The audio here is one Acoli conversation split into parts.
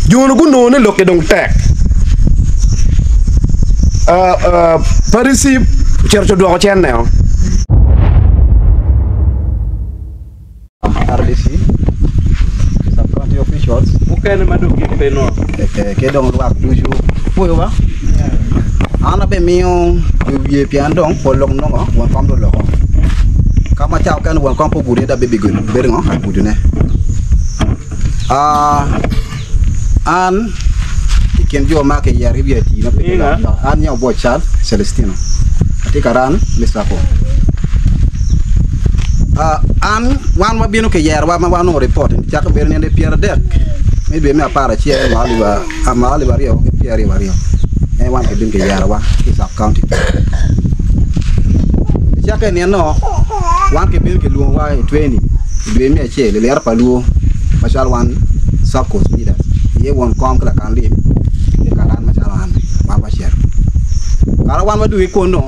Jo-nu gunongo ni lokki dong tek. Parici ocito ci odwoko cenneo. RDC, sub county officials, Mukene ma dong gin pe nongo. ki dong lwak ducu pwoyowa. An abimiyo wiye pien dong pol lok nongo won kom dong oloko. Ka ma ca okene won kom pe ogudo iye dong abibedo bedo ngo agudone. An i kin jo ma kiyero ki wiye ati ma pe Inga? kiloko an nyinga Obwoc Charles Celestino atye karan me Sacco. An wan wabino kiyerowa ma wan onongo ripot cako bedo nino pyeradek me dwe me aparacel mwaka alip aryo ki pyeraryo aryo en wan kibino kiyerowa ki i Sub County. Nicakke i nino wan kibino kilwongowa i training i dwe me acel i lyeto pa lwo macalo wan Sub-Coast leaders iye won kom ki lakan lim ki karan macalo an wan wacito. Kara wan wadwogi kunu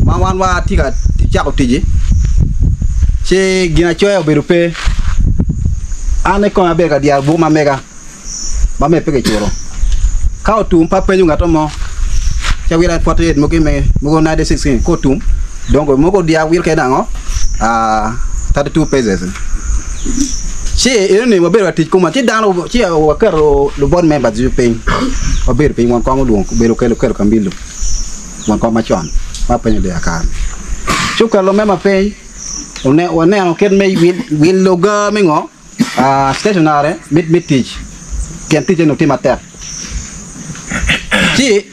ma wan watye ka cako tic-ci ci ginacoya obedo pe. An kikome abedo ka dyero buk ma mega. ma me pe kicuto. Ka otum pe apenyo ngat mo ci awilo aye 48 mogo me mogo 96 ka otum dong mogo odiya awilo kede ango 32 pages ci enoni wabedo ka tic koma ci dano ci waketo lu board members ducu piny wabedo piny won kom olwongo obedo okelo kambi-lu won kom macon ma apenyo deya kare ci oketo lumemba piny waneno kit me wilo ga me ngo. Stationary me tic pien ticce onongo tye matek. Ci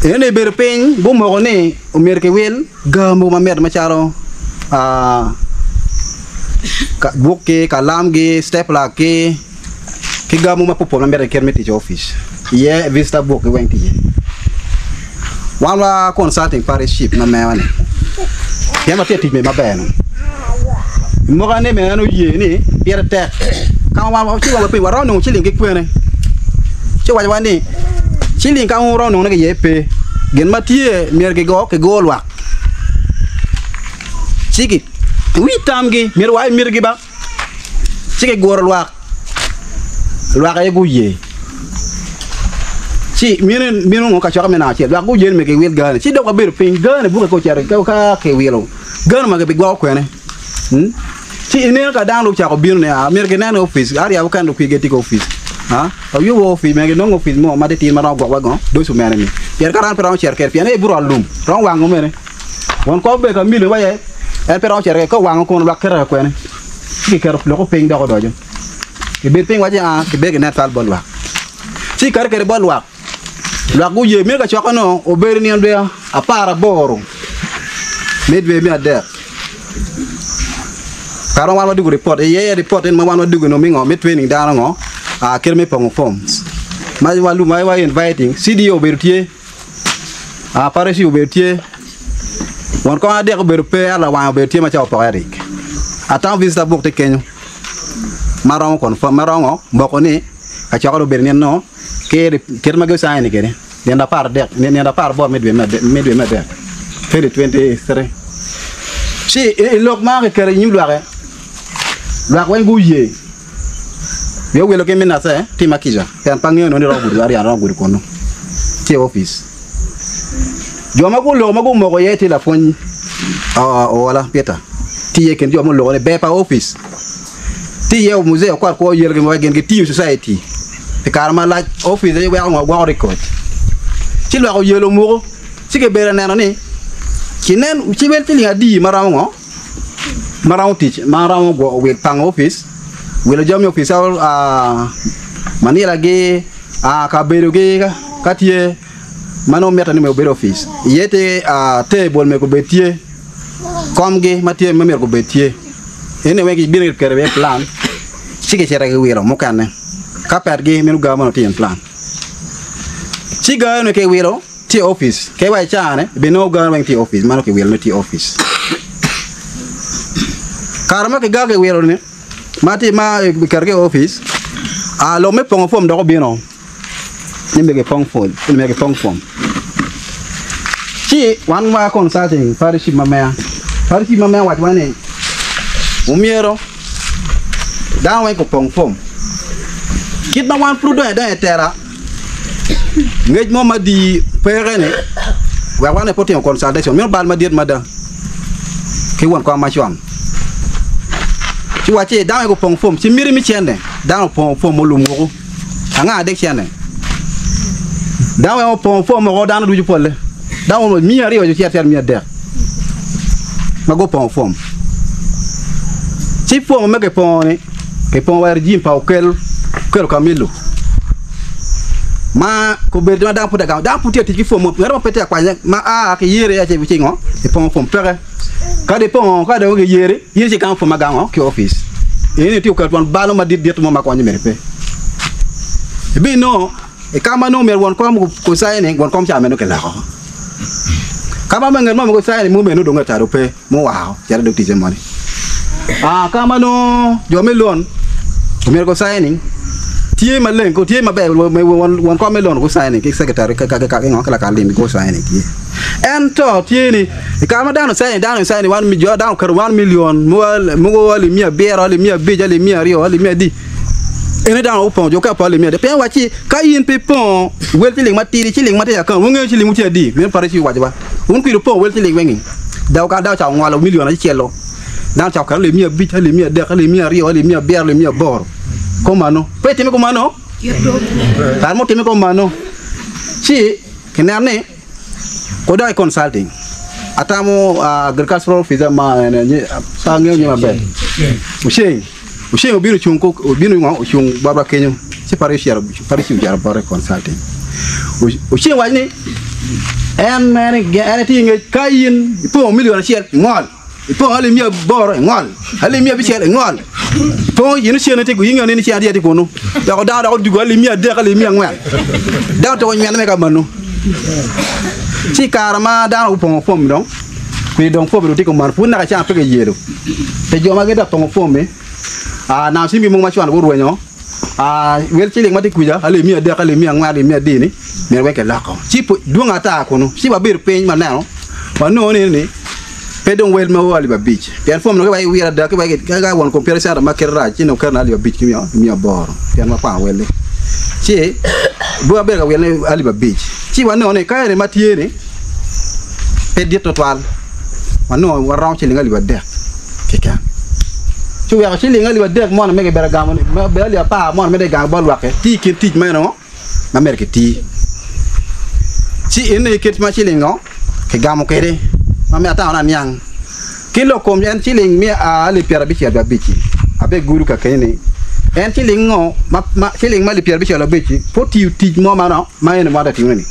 enoni bedo piny gumoko ni omyero kiwil ga mogo ma mit macalo buk-ki, kalamgi, stapler ki ki ga mogo mapopol ma mitte kit me tic i opic iye visitor book ki weng tye iye. Wan wa consulting parish chief ma mewa ni pien watye ka tic mere maber ni moka ni bene en oye ni pire tek ka ma wan ci wa piny waromo nongo ciling ki kwene ci owaco wa ni ciling ka wun wuromo nongone ki iye pe gin ma tye myero kigo kigo lwak ci ki wi tamgi myero wa i mitigi ba. Ci giguro lwak, lwak aye guye. Ci mino onongo kacokke me naka acel, lwak guye ni myero kiwil gani. Ci dok wabedo piny, gani buke ka ocito ka kiwilo, gani ma kibigwoko kwene. Ci ineno ka dano dong ocako bino ni, myero ginen i opic, ariya mukene dong kwir gitye i opic. Wayubo opic, myero ginong opic mo matitidi ma romo gwoko wa doco mene-ni. Pien ka dano pe romo cito kwede, pien aye buto alum, romo wango mene. Won kom obedo ka milo iwaci en pe romo cito kwede ka owango kono lwak kete ka kwene ci kiketo loko piny dok odoco. Kibed piny waci aa kibed ki net fal bot lwak. Ci kiketo kwede bot lwak, lwak guye meno kacokke nongo obedo nino dwe aparaboro me dwe me adek. Kare ma wan wadwogo ripot iye ripot eni ma wan wadwogo nongo me ngo me training dano ngo kit me pongo forms ma wa inviting CDO obedo tye. Parici obedo tye, won kong adek obedo pe, ento lawange obedo tye macalo opoko Eric. Atamo visitor book tye kenyo ma romo confirm ma romo moko ni kacokke dong obedo nino ki kit ma gicayo ni kwede nino 13 nino 18 me dwe me dwe me adek 2023 ci i lok ma kiketo i nyim lwak-ki lwak weng guye. Wiya owilo ki Minace tima kica pien pe angeyo ni romo gudo ariya romo gudo kunu tye i opic. Jo ma guloko ma gumoko iye tye lapwony Owola Peter tye iye i kin jo ma oloko ni ber pa opic tye iye Muzee Okwat Kwo Yelgi ma gin gitiyo society pi kare malac opic aye weko ngo gwoko record ci lwak oyelo omuko ci kibedo neno ni kinen ci wel ciling adi ma romo ngo ma romo tic ma romo gwoko wil pango opic, wilo jami me opic calo manila gi kabedo gi ka tye ma nongo mitte ni myero obed i opic iye tye tebul myero obed tye komgi ma tye ma myero gubed tye eni weng gibino giketo iye plan ci gicito giwilo mukene kapetgi meno ga ma tye i plan ci ga eni kiwilo Tye i opic. Kadi wa i caa-ni, ibinongo gano weng tye i opic, ma nongo kiwilo ni tye i opic. Kare ma kigago kiwilo-ni, ma tye ma kiketo ki i opic, aa lok me pongo fom dok obino ni myero kipong fom, ni myero kipong fom. Ci wan wa consulting parish chief ma meya, parish chief ma meya owacowa ni omyero dano weng gupong fom. Kit ma wan pud odonyo adonya i tera, ngec mo madii peke ni wek wan aye pe otimo consultation meno bal madit mada ki won kom macon. Ci wacci dano aye gupong fom ci miti me cente dano opongo fom olum woko anga dek cente dano weng opongo fom woko dano ducu polle dano 200 jo cito 300 ma gupongo fom ci fom ma kipongo ni kipongo wa i regime pa Okel Okello Kamillo ma kobedo ma dano pud agamo dano pud tye ka tic ki fom ngat mo pe tye ka kwanye ma a ki yere aye ci ngo ipongo fom peke ka dong ipongo ka dong giyeri in ci igamo fom agango ki opic eni tye oketo twon balo madit dit mo ma konyo mere pe ibinongo i ka ma nongo myero won kom gucaini won kom ca meno kiloko ka ma ngat mo gucaini mo meno dong atado pe muwako cito dog ticce moni. Ah, ka ma nongo jo me loan omyero gucaini tye maleng ko tye maber won kom me loan gucaini ki secretary ki ka ki ngo ki lakal lim gucaini tye. Ento tye ni i kare ma dano ocaini dano ocaini wan jo dano oketo 1 million mogo alip 900 alip 500 alip 200 alip mia adi ene dano opongo jo oketo alip 300 pien wacci ka in pe ipongo wel ciling matidi ciling ma tye i akaunt wungeyo ciling wu tye adi meno pare ci owaco ba. Wun kwiri wupongo wel ciling weng-ngi. Dako ka dako ca ongolo milion acel-lu, dano ca oketo alip 500, alip 300, alip 200, alip 9, alip 8. Kumano. Pe itime kumano? Kare mo otime kumano, ci kineno ni kudok i consulting. Atamo agricultural officer ma en pe angeyo nyinge maber. Oceng. Oceng obino ocung obino ngo ocung botwa kenyo ci parish ocito bote i consulting. Oceng owaco ni en en etye ki ngec ka in ipongo milion acel ingol, ipongo alip 800 ingol, alip 500 ingol, ipongo in ocen tye in ingeyo ni cen tye kunu dok dano dok odwogo alip 300 alip 400 dano otuko nywene me ka manu. Ci i kare ma dano gupongo fom dong kwede dong fom dong tye kumalo pud naka caa pe kiyelo pi jo ma gitye ka pongo fom-mi namo cimgi mogo macon gurwenyo wel ciling ma tye kwica alip 300 alip 400 alip 400 ni myero wek kiloko ci dwong ata kunu ci wabedo piny waneno wanongo ni pe dong wel ma o alip 5 pien fom dong kiweko iwiro ada kiweko ka won kompiuta center ma kite rac ci nongo keto ni alip 5 ki 800 pien wakwano wel-li ci wabedo ka wilo ni alip 5 ci wanongo ni ka eni ma tye ni pe dit twatwal wanongo waromo ciling alip 3 keken ci oweko ciling alip 3 moni ma kibedo ka gamo ni obedo alip 10 moni ma dong igamo bot lwak-ki tye i kin tic meno ma myero kiti ci eni aye kit ma ciling ngo kigamo kwede ma myero atamo ni aniang ki lok kom en ciling me alip 95 abegudo ka kenyo ni en ciling ngo ma ciling ma alip 95 pe otiyo tic mo ma ma en wan atimo ni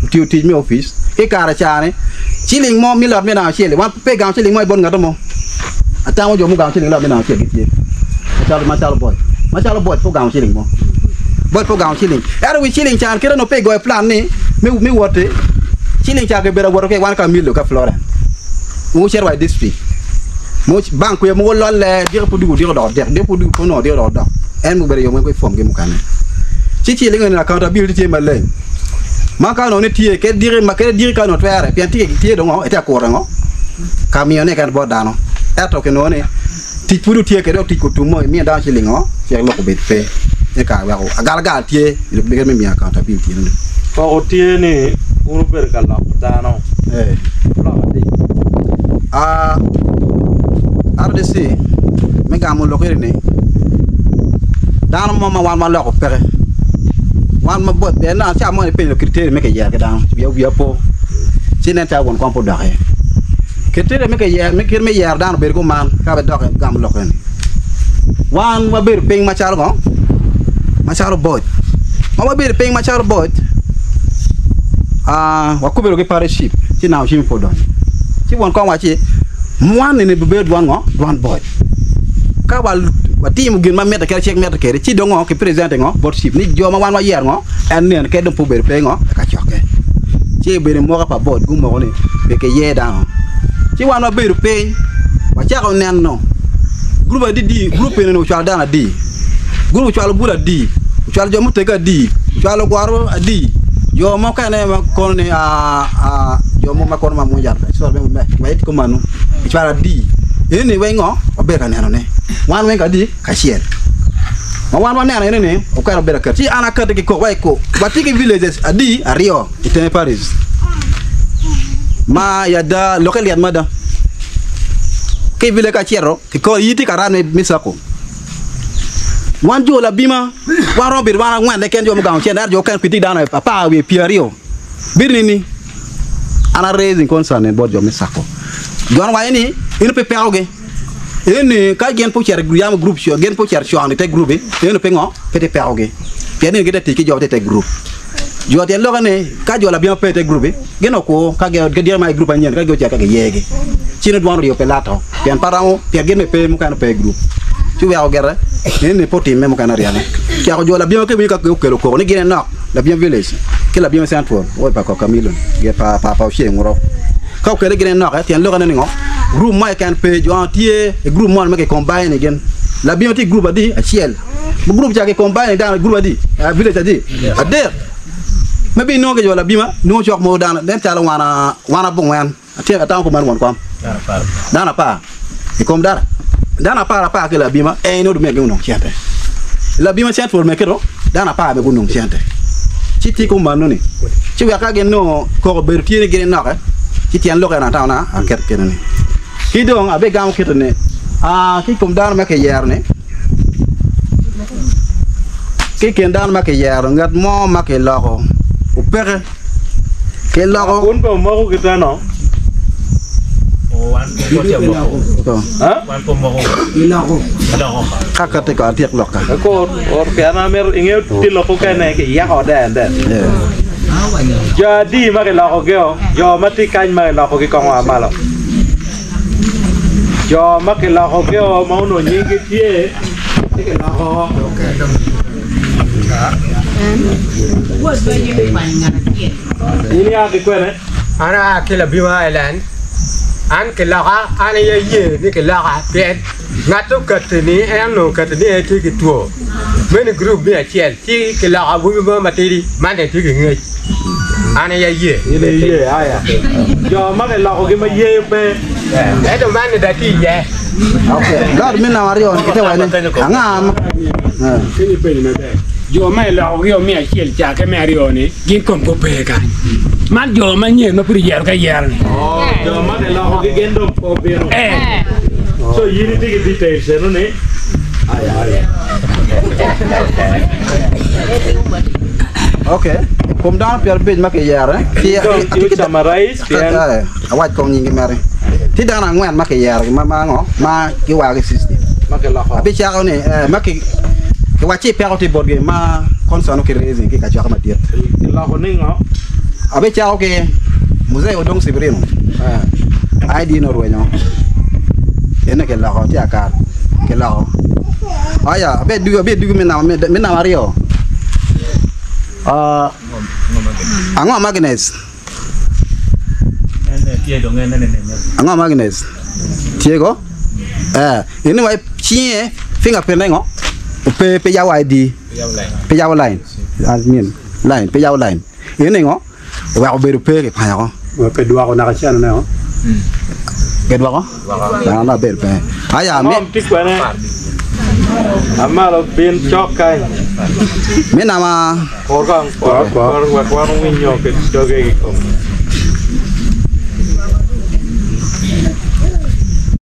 otiyo tic me opic ki kare ca ni ciling mo me lot me namba acel wan pe gamo ciling mo bot ngat mo atamo jo mugamo ciling lot me namba acel gitye macalo macalo boc macalo boc pe ogamo ciling mo boc pe ogamo ciling ento wi ciling ca kite onongo pe igoyo plan ni me woti ciling ca kibedo awoto ki wan ka Milo ka Florence wucito wa i district bank kwiya mogo lolle diko pud dwogo diko dok dek diko pud dwogo nongo diko dok dok en obedo yo mo i fom gi mukene ci ciling eni accountability tye maleng ma ka onongo ni tye kadi diki ma kadi diki ka onongo twere pien tye tye dong itye ka kuro ngo ka miyo ne keken bot dano ento kinongo ni tic pud otye kede tic otum mo imiyo dano ciling ngo cek lok obed pe me kare weko agalagala tye i lok me miyo accountability eno ni. Koko tye ni wun wubedo ka loko dano. Eh. Wuloko adi? Ah, RDC me gamo lok eni ni dano mo ma wan waloko peke wan ma bot pien nongo ca moni ipenyo criteria me kiyero ki dano wiya po ci nen calo won kom pe odok iye criteria me kiyero me kit me yero dano obedo kuman ka bidok i gamo lok eni wan wabedo piny macalo ngo macalo boc ma wabedo piny macalo boc ah wakubbe ki partnership ci namo cim pe odonyo ci won kom wacci mwan eni bibedo dwon ngo dwon boc ka watimo gin ma mitte kadi cik mitte kwede ci dong ngo ki present ngo bot cip ni jo ma wan wayero ngo en nino kadi dong pe obedo pe ngo i kacokke ci obedo moka pa boc gumoko ni pe kiye dano ci wan wabedo piny wacako neno gurup adidi gurup eni ocwalo dano adi gurup ocwalo bul adi ocwalo jo muteggi adi ocwalo ogwaro adi jo mukene ma kono ni jo mo ma kono ma mwony yat kumeno ocwalo adi eni weng ngo wabedo ka nenone wan weng adi kacel. Ma wan waneno ene ni okwero bedo aket ci an akati ki kok wa i kok watye ki villages adi aryo i tenge Paris ma i ada lokke lyet mada ki i village ka acito ki kor iyi tye ka ran me cako wan jo labima wan romo bedo wan angwen keken jo mugamo cente ento jo okene pud tye dano apar wiye pyeraryo bedo nini an a raising concern bot jo me cako jo waco ni in pe ipekogi. Eni ka gin pe ocito yam gurup gin pe ocito con i te gurup eno pingo pe tye pekogi pien ni gitye tic ki jo ma tye i te gurup jo tyen lokke ni ka jo labima pe i te gurup gin okur ka gidiro ma i gurup manyen ka gucito ka giyegi ci nongo dwon oryo pe lato pien pe romo pien gin bene pe mukene pe i gurup ci weko gire eni pe otimme mukene aryeme cako jo labima ka iwinyo ka okelo koko ni gin enok labima village ki labima central wod pa Kamilon pa Oceng wuro ka okele gin enoke tyen lokke ni ngo Gurup mo keken pe, jo tye i gurup moni ma ki combine gin. Labingo tye i gurup adi? Acel. Ma gurup ca ki combine dano i gurup adi? Village adi? Adek. Ma bino inongo ki jo labima, nongo cok mogo dano nen calo wan wan abongwen. Atye atamo kuman won kom. Dano apar. I kom dano dano apar apar ki labima en inongo dong myero gunong cente. Labima cente pol mekito dano apar myero gunong cente. Ci tye kumano ni ci wek ka gin nongo koko obedo tye ni gin enoke ci tyen lok eno atamo na aketo kene ni. Ki dong abigamo kite ni aa ki kom dano ma kiyero ni ki i kin dano ma kiyero ngat mo ma kiloko opeke kiloko Wun pe wumoko kiteno? Ka kati ko atyek lok ka. Or or pien amito ingeyo tye lok mukene kiyako den den. Jo adi ma kilokogio? Jo ma tye kany ma kilokogi kong oa malo. Jo ma kilokogio ma onongo nyinggi tye ci kiloko. In ia ki kwene? An aa ki Labima Island. An kiloka, an aye aye ni kiloka pien ngat okati ni en onongo okati ni en tye ki two meno i gurup me acel ci kiloko awobi mo matidi man dong tye ki ngec an aye aye. In iye aya. Jo ma kilokogi ma yeyo pe. Ento man ni dong atye iye. Lot me namba aryo ni kite waco ni anga ma Keny ipenyo maber. Jo ma ilokogi o me acel ca ki me aryo-ni gin komgi ope kany. Man jo manyen ma pud iyero ki ayera-ni. Jo ma kilokogi gin dong pe obino. So in itye ki details eno ni? Ok, kom dano 50 ma kiyero Dong you summarize pien. Awac kong nyingi mere. Tye dano angwen ma kiyerogi ma ma ngo ma giwagi 60. Ma kiloko. Abicako ni ma ki kiwacci peko tye botgi ma concern ki raising ki kacokke madit. Kiloko ni ngo? Abicako ki Muzee Odong Severino. ID ne orwenyo. Ene kiloko tye akar kiloko. Aya abe dugu me namba aryo. Ango ma Agnes? Ango ma Agnes? Tyeko? Eh, ini wa cinge fingerprint ne ngo? Pe pe yabo ID. Pe yabo line. I mean line pe yabo line. Ini ngo? Oweko bedo pe ki kwanyo ko. Pe dwoko naka cen ne o. Pe dwoko? Dano na bedo pe. Aya mi. Ngom tye kwene? Amalo bin cok kany. Mi nama. Kur kong, kur, kur, wek wan owinyo ki doge kikome.